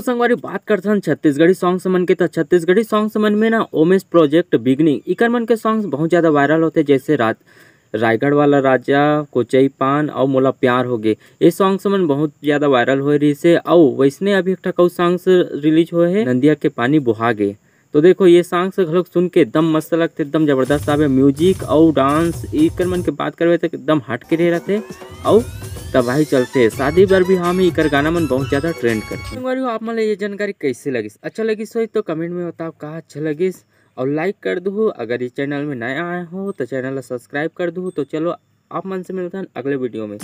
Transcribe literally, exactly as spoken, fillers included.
संगवारी, बात करथन छत्तीसगढ़ी सॉन्ग्स मन के, त छत्तीसगढ़ी सॉन्ग्स मन में ना ओमेश प्रोजेक्ट, बिगनी, इकर मन के सॉन्ग्स बहुत ज़्यादा वायरल होथे, जैसे राज रायगढ़ वाला राजा, कोचई पान अउ मोला प्यार होगे, ये सॉन्ग्स मन बहुत ज़्यादा वायरल होए रहिस हे। अउ वैसने अभी एक ठक अउ सॉन्ग्स रिलीज होए हे, नंदिया के पानी बोहा गे। तो देखो, ये सॉन्ग्स घलोक सुन के एकदम मस्त लगथे, एकदम जबरदस्त आवे। म्यूजिक अउ डांस, इकर मन के बात करबे त एकदम हट के रहे रहथे अउ तबाही चलथे। शादी बर भी, हाँ, में इकर गाना मन बहुत ज़्यादा ट्रेंड करथे। संगवारी हो, आप मन ला ये जानकारी कैसे लगिस? अच्छा लगिस होही तो कमेंट में बताओ का अच्छा लगिस, और लाइक कर दूहू। अगर ये चैनल में नया आए हो तो चैनल ला सब्सक्राइब कर दूहू। तो चलो, आप मन से मिलथन अगले वीडियो में।